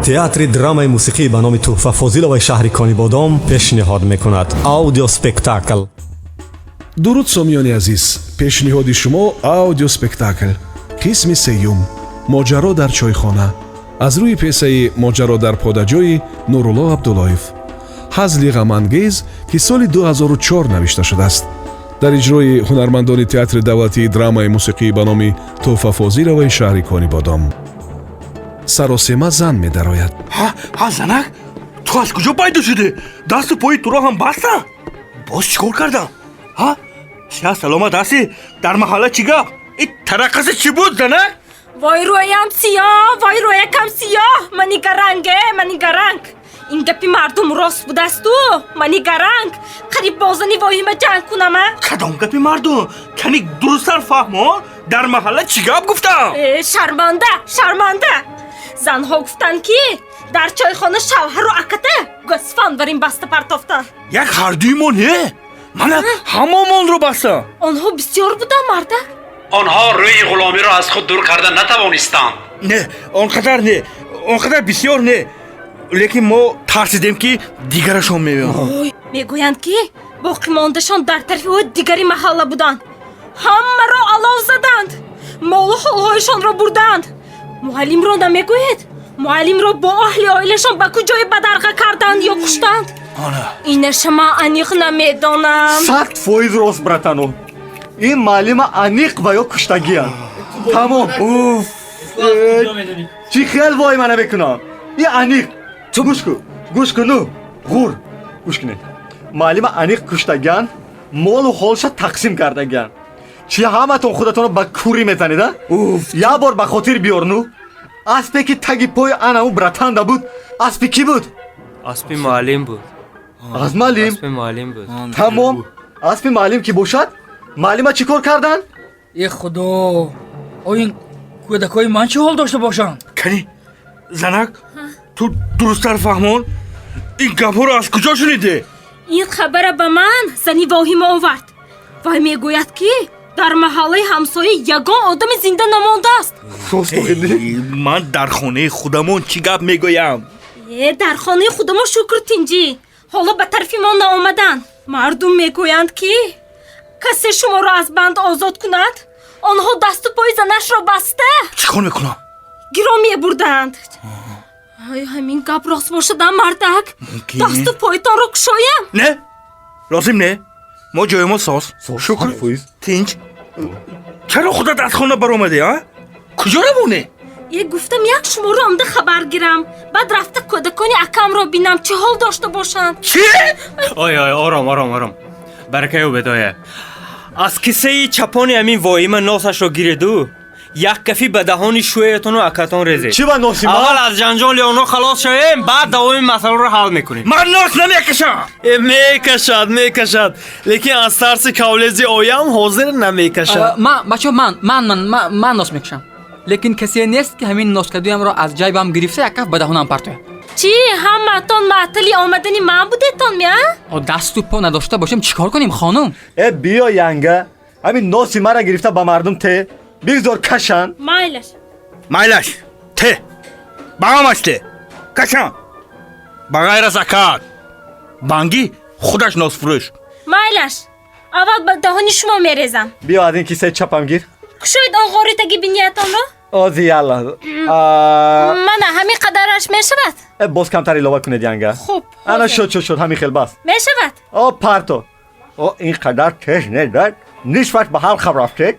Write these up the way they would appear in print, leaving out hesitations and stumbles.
Театри драмаи мусиқӣ ба номи Тӯҳфа Фозиловаи шаҳри Конибодом пешниҳод мекунад аудиоспектакл. Дуруд, сомиёни азиз! Пешниҳоди шумо аудиоспектакл, қисми сеюм, «Моҷаро дар чойхона», аз рӯи песаи «Моҷаро дар подаҷои» Нурулло Абдуллоев, ҳазли ғамангез, ки соли 2004 навишта шудааст, дар иҷрои ҳунармандони Театри давлатии драмаи мусиқӣ ба номи Тӯҳфа Фозиловаи шаҳри Конибодом. Саросема зан медарояд. Ҳа, занак, ту аз куҷо пайдо шудӣ? Дасту пои туро ҳам бастам, боз чӣ кор кардам? Ҳа, сиҳат саломат ҳастӣ? Дар маҳалла чӣ гап? И тараққаси чӣ буд, занак? Вой, рӯям сиёҳ, вой, рӯякам сиёҳ! Мани гаранг, э, мани гаранг! Ин гапи мардум рост будасту, мани гаранг, қариб бо зани воҳима ҷанг кунам, а? Кадом гапи мардум? Кани, дурусттар фаҳмон, дар маҳалла чӣ гап гуфтам? Э, шарманда, шарманда! Занҳо гуфтанд, ки дар чойхона шавҳару аката гӯсфанд барин баста партофтанд. Як ҳардуимо не, мана ҳамомонро бастам. Онҳо бисёр буданд, мардак? Онҳо рӯи ғуломиро аз худ дур карда натавонистанд. Не, он қадар не, он қадар бисёр не, лекин мо тарсидем, ки дигарашон меоянд. Ой, мегӯянд, ки боқимондашон дар тарафи ӯ дигари маҳалла буданд. Ҳамаро алов заданд, молу ҳолҳояшонро бурданд. Муаллимро намегӯед? Муаллимро бо аҳли оилашон ба куҷое бадарға карданд ё куштанд. Ана. Инаша ман аниқ намедонам. 100% рост, братано. Ин муаллима аниқ ва ё куштагиянд, тамом. Уф! Чӣ хел вой мана мекунам, и аниқ. Ту гӯш кун, гӯш куну ғур, гӯш кунед. Муаллима аниқ куштагиянд, молу ҳолша тақсим кардагиянд. Чӣ ҳаматон худатонро ба курӣ мезанед, а? Як бор ба хотир биёр, ну, аспе ки таги пои анау братанда буд, аспи кӣ буд? Аспи муаллим буд. Аз муаллим. Аспи муаллим буд. Тамом, аспи муаллим ки бошад, муаллима чӣ кор карданд? Е худо, о, ин кӯдакҳои ман чӣ ҳол дошта бошанд? Кани, занак, ту дурусттар фаҳмон, ин гапҳоро аз куҷо шунидӣ? Ин хабара ба ман зани воҳима овард. Вай мегӯяд, ки дар маҳаллаи ҳамсоя ягон одами зинда намондааст. Эй, ман дар хонаи худамон чӣ гап мегӯям? Э, дар хонаи худамо, шукр, тинҷӣ, ҳоло ба тарафи мо наомаданд. Мардум мегӯянд, ки касе шуморо аз банд озод кунад, онҳо дасту пои занашро баста Чӣ кор мекунам? гиро мебурданд. Ай, ҳамин гап рост бошадам, мардак? Мумкин. Дасту пойтонро кушоям? Не, лозим не, мо ҷои мо соз, шукр. 100%. Тинҷ. Чаро худат аз хона баромадӣ, а? Куҷо равонӣ? Е, гуфтам, як шуморо омда хабар гирам, баъд рафта кӯдакони акамро бинам, чӣ ҳол дошта бошанд. Чӣ? Ой, ой, ором, ором, ором, баракаи убедоя. Аз кисаи чапони ҳамин воима носашро гиреду як кафи ба даҳони шӯятону акатон резед. Чӣ ба носи ман? Аввал аз ҷанҷоли онҳо халос шавем, баъд давоми масъаларо ҳал мекунем. Ман нос намекашам. Э, мекашад, мекашад, лекин аз тарси кавлези оям ҳозир намекашад. Ман, бачаҳо, ман нос мекашам, лекин касе нест, ки ҳамин носкадуямро аз ҷайбам гирифта, як каф ба даҳонам партояд. Чӣ, ҳамаатон маътали омадани ман будетон мя? О, дасту по надошта бошем, чӣ кор кунем, хонум? Э, биё, янга, ҳамин носи мара гирифта ба мардум те, бигзор кашанд. Майлаш. Майлаш, те, ба ҳамаш те, кашам, ба ғайр аз акат бангӣ, худаш носфурӯш. Майлаш, аввал ба даҳони шумо мерезам. Биё, аз ин кисаи чапам гир. Кушоед он ғори таги биниятонро. Ози, ялла. Мана, ҳамин қадараш мешавад? Э, боз камтар илова кунед, янга. Хуб. Ана. Ҳозир. Шуд, шуд, шуд, ҳамин хел бас. Мешавад? О, парто. О, ин қадар тез недад, нисфаш ба ҳалқам рафтед.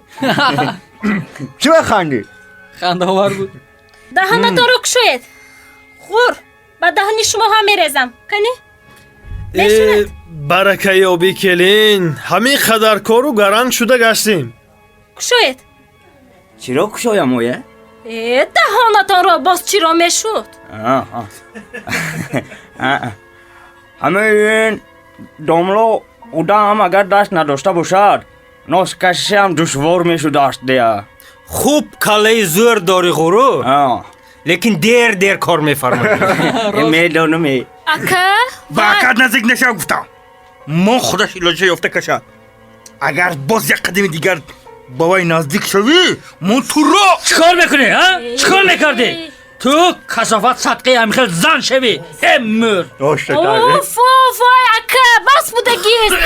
Чӣ механдӣ? Хандаовар буд. Даҳонатонро кушоед. Хур, ба даҳони шумо ҳам мерезам. Кани, мешавад? Э, баракаёбӣ, келин, ҳамин қадар кору гаранг шуда гаштем. Кушоед. Чиро кушоям, оя? Э, даҳонатонро, боз чиро мешуд? Ҳамин домло одам агар даст надошта бошад, носкашиам душвор мешудааст дея. Хуб, каллаи зӯр дорӣ, ғурур, лекин дер дер кор мефармоӣ. Медонам. Ака. Ба акат наздик нашав, гуфтам. Мо худаш илоҷа ёфта кашад. Агар боз як қадами дигар ба вай наздик шавӣ, мо туро Чӣ кор мекунӣ, а? Чӣ кор мекардӣ? Ту касофат садқаи ҳамин хел зан шавӣ, э мӯр. Оф, оф, вой, ака, бас будагист.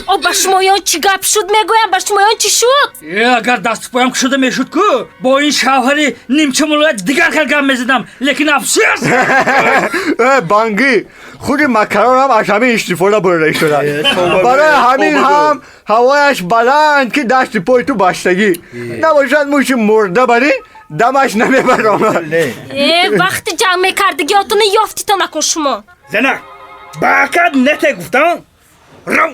О, ба шумоён чӣ гап шуд, мегӯям, ба шумоён чӣ шуд? Э, агар дасту поям кушода мешуд ку, бо ин шавҳари нимча мулоят дигар хел гап мезадам, лекин афсӯс. Э, бангӣ, худи макаронам аз ҳамин истифода бурда истода. Барои ҳамин ҳам ҳавояш баланд, ки дасти пои ту бастагӣ набошад, муши мурда барӣ дамаш намебаромад. Э, вақти ҷанг мекардагиотуна ёфтита накун шумо. Занак, ба акат нете гуфтам, рав,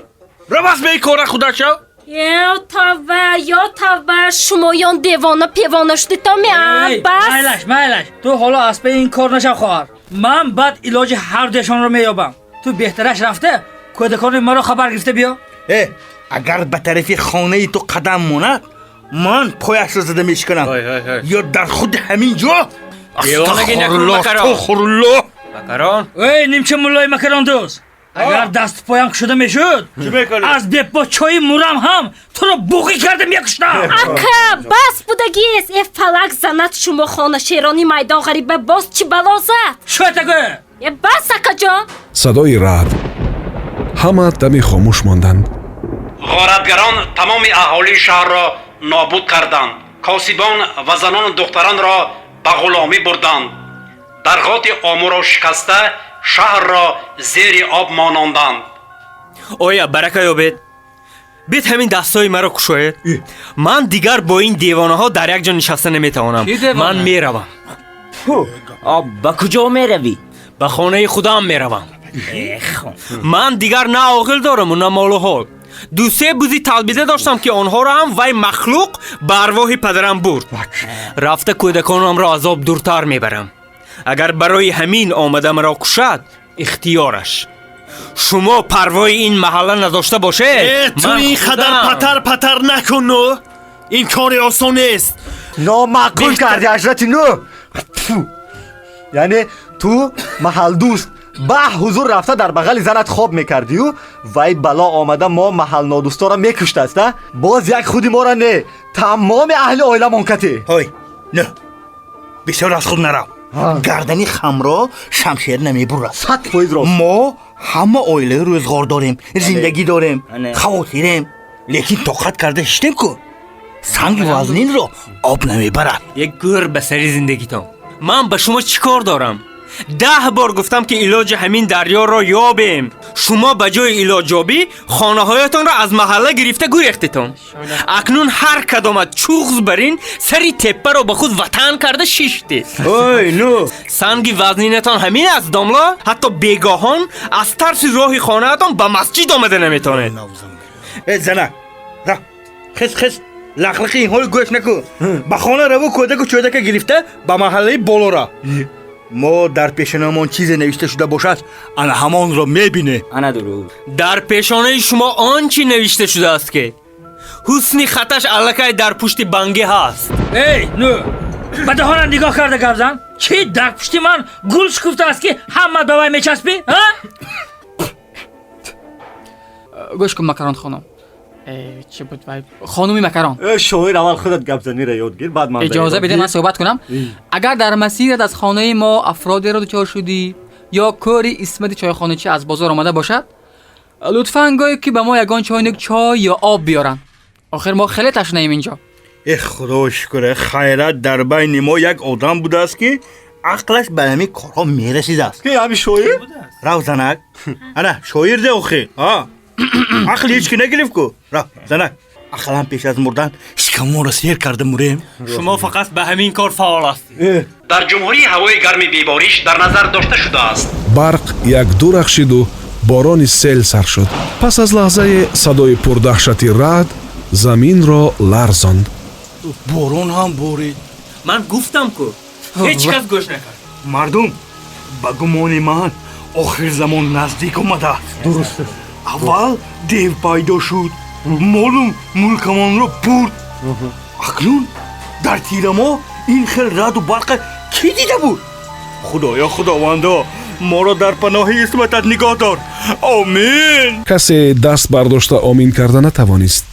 рав, аз бекора худашав. Ё тавба, ё тавба, шумоён девона певона шудито меа, бас. Майлаш, майлаш, ту ҳоло аз паи ин кор нашав, хоҳар. Ман баъд илоҷи ҳардуяшонро меёбам. Ту беҳтараш рафта кӯдакони маро хабар гирифта биё. Э, агар ба тарафи хонаи ту қадам монад, ман пояшро зада мешиканам ё дар худи ҳамин ҷо. Девонагӣ накун, Макарон. Астағфируллоҳ. Макарон. Эй, нимча муллои макарондӯз, агар дасту поям кушода мешуд, аз бепо чои мурам ҳам туро буғӣ карда мекуштам. Ака, бас будагист. Э, фалак занад шумо хонашерони майдон ғариба, боз чӣ бало зад? Шоятагӯ. Э, бас, акаҷон. Садои раъд. Ҳама даме хомӯш монданд. Ғоратгарон тамоми аҳолии шаҳрро нобуд карданд, косибон ва занону духтаронро ба ғуломӣ бурданд, дарғоти Омуро шикаста, шаҳрро зери об мононданд. Оя, барака ёбед, бед ҳамин дастҳои маро кушоед. Ман дигар бо ин девонаҳо дар як ҷо нишаста наметавонам. Ки девона? Ман меравам. Ба куҷо меравӣ? Ба хонаи худам меравам. Ман дигар на оғил дораму, на молу ҳол. Ду-се бузи талбида доштам, ки онҳоро ҳам вай махлуқ ба арвоҳи падарам бурд. Рафта кӯдаконамро аз об дуртар мебарам. Агар барои ҳамин омада маро кушад, ихтиёраш. Шумо парвои ин маҳалла надошта бошед. Э, ту ман ин қадар худам- патар патар накуну, ин кори осон нест. Номаъқул кардӣ, ҳазрати Нӯ. Тфу. Яъне ту маҳалдӯст ба ҳузур рафта дар бағали занат хоб мекардию, вай бало омада мо маҳалнодӯсторо мекуштааст, а боз як худи моро не, тамоми аҳли оиламон кате. Ҳой, не, бисёр аз худ нарав. Гардани хамро шамшер намебурад. 100% рост. Мо ҳама оилаи рӯзғор дорем, зиндагӣ дорем, хавотирем, лекин тоқат карда шиштем ку. Санги вазнинро об намебарад. Як гӯр ба сари зиндагитон! Ман ба шумо чӣ кор дорам? 10 бор гуфтам, ки илоҷи ҳамин дарёро ёбем, шумо ба ҷои илоҷёбӣ хонаҳоятонро аз маҳалла гирифта гурехтетон. Акнун ҳар кадомат чуғз бар ин сари теппаро ба худ ватан карда шиштед. Ой, ну. Санги вазнинатон ҳамин аст, домло? Ҳатто бегоҳон аз тарси роҳи хонаатон ба масҷид омада наметавонед. Э, занак, ра, хес, хес, лақлақи инҳоро гӯш накун. Ба хона раву, кӯдаку чӯдака гирифта ба маҳаллаи боло ра. Мо дар пешонамон чизе навишта шуда бошад, ана ҳамонро мебинем. Ана дуруст. Дар пешонаи шумо он чӣ навишта шудааст, ки ҳусни хаташ аллакай дар пушти бангӣ ҳаст. Эй, ну, ба даҳона нигоҳ карда гап зан. Чӣ дар пушти ман гул шукуфтааст, ки ҳама ба вай мечаспӣ, а? Гӯш кун, Макарон хонум. Э, чӣ буд вай, хонуми Макарон. Э, шоир, аввал худат гап занира ёд гир, баъд ман. Иҷоза биде ман суҳбат кунам. Агар дар масират аз хонаи мо афродеро дучор шудӣ ё кӯри Исмати чойхоначӣ аз бозор омада бошад, лутфан гӯй, ки ба мо ягон чойник чой ё об биёранд. Охир мо хеле ташнаем инҷо. Э, худо шукр, хайрат, дар байни мо як одам будааст, ки ақлаш ба ҳамин корҳо мерасидааст. Ки, ҳамин шоир? Рав, занак, ана шоир де, охи ақл ҳеч ки нагирифт ку. Рав, занак, ақаллан пеш аз мурдан шикамонро сер карда мурем. Шумо фақат ба ҳамин кор фаъол ҳастед. Дар ҷумҳурӣ ҳавои гарми бебориш дар назар дошта шудааст. Барқ якду рахшиду борони сел сар шуд. Пас аз лаҳзае садои пурдаҳшати раъд заминро ларзонд. Борон ҳам борид. Ман гуфтам ку, ҳеҷ кас гӯш накард. Мардум, ба гумони ман, охир замон наздик омадааст. Дуруст аст. Аввал дев пайдо шуд, молу мулкамонро бурд. Акнун дар тирамо ин хел раъду барқа кӣ дида буд? Худоё, худовандо, моро дар паноҳи исматат нигоҳ дор, омин. Касе даст бардошта омин карда натавонист.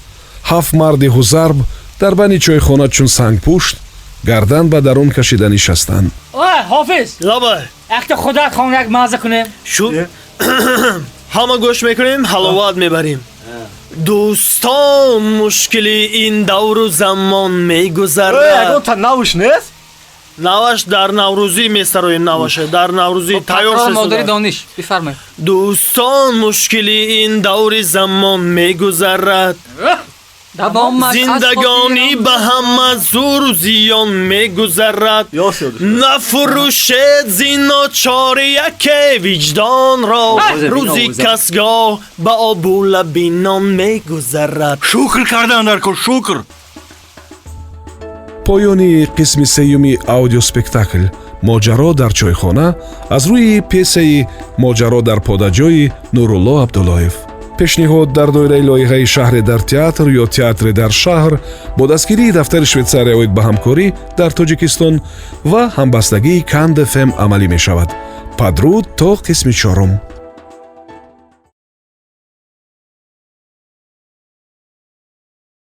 Ҳафт марди ҳузарб дар байни чойхона чун сангпушт Гардан ба дарун кашида нишастанд. Ой, ҳофиз. Лабай. Якта худат хон, як маза кунем. Шуд, ҳама гӯш мекунем, ҳаловат мебарем. Дӯстон, мушкили ин давру замон мегузарад. Ягон та навш нест? Наваш дар наврӯзӣ месароем, наваша дар наврӯзӣ тайёр. Такрор, модари дониш, бифармоед. Дӯстон, мушкили ин даври замон мегузарад. Давомаш аз Зиндагонӣ ба ҳама зуру зиён мегузарад. Нафурӯшед зиночори яке виҷдонро, рӯзи касгоҳ ба обу лаби нон мегузарад. Шукр кардан дар кор, шукр. Поёни қисми сеюми аудиоспектакл «Моҷаро дар чойхона» аз рӯи пьесаи «Моҷаро дар подаҷои» Нурулло Абдуллоев. Пешниҳод дар доираи лоиҳаи «Шаҳре дар театр» ё «Театре дар шаҳр» бо дастгирии дафтари Швейтсария оид ба ҳамкорӣ дар Тоҷикистон ва ҳамбастагии Канд ФМ амалӣ мешавад. Падруд то қисми чорум.